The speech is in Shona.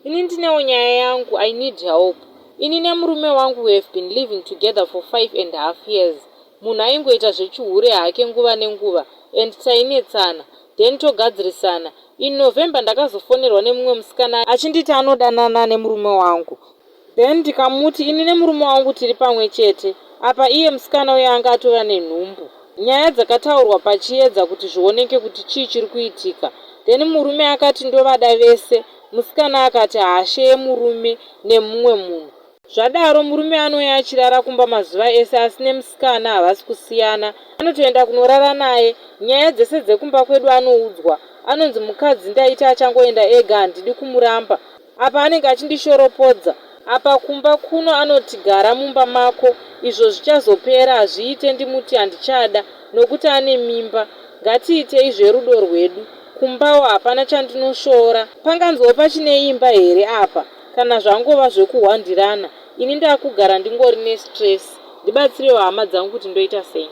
Ini ndinewo nyaya yangu, I need help. Ini nemurume wangu we have been living together for 5 and half years. Munhu aingoita zvechihure hake nguva nenguva and tainetsana then togadzirisana. In November ndakazofonerwa nemumwe musikana achinditi anodanana nemurume wangu. Then ndikamuti ini nemurume wangu tiri pamwe chete. Apa iye musikana uya anga atova nenhumbu. Nyaya dzakataurwa pachiedza kuti zvioneke kuti chii chiri kuitika. Then murume akati ndovada vese, musikana akati haasheye murume nemumwe munhu. Zvadaro murume anouya achirara kumba mazuva ese asi nemusikana havasi kusiyana. Anotoenda kunorara naye. Nyaya dzese dzekumba kwedu anoudzwa. Anonzi mukadzi ndaiti achangoenda ega handidi kumuramba. Apa anenge achindishoropodza. Apa kumba kuno anoti gara mumba mako izvo zvichazopera hazviite ndimuti handichada nokuti ane mimba. Ngatiitei zverudo rwedu. Kumbawo hapana chandinoshoora. Panganziwo pachine imba here apa kana zvangova zvekuhwandirana ini ndakugara ndingori nestress. Ndibatsirewo hama dzangu kuti ndoita sei.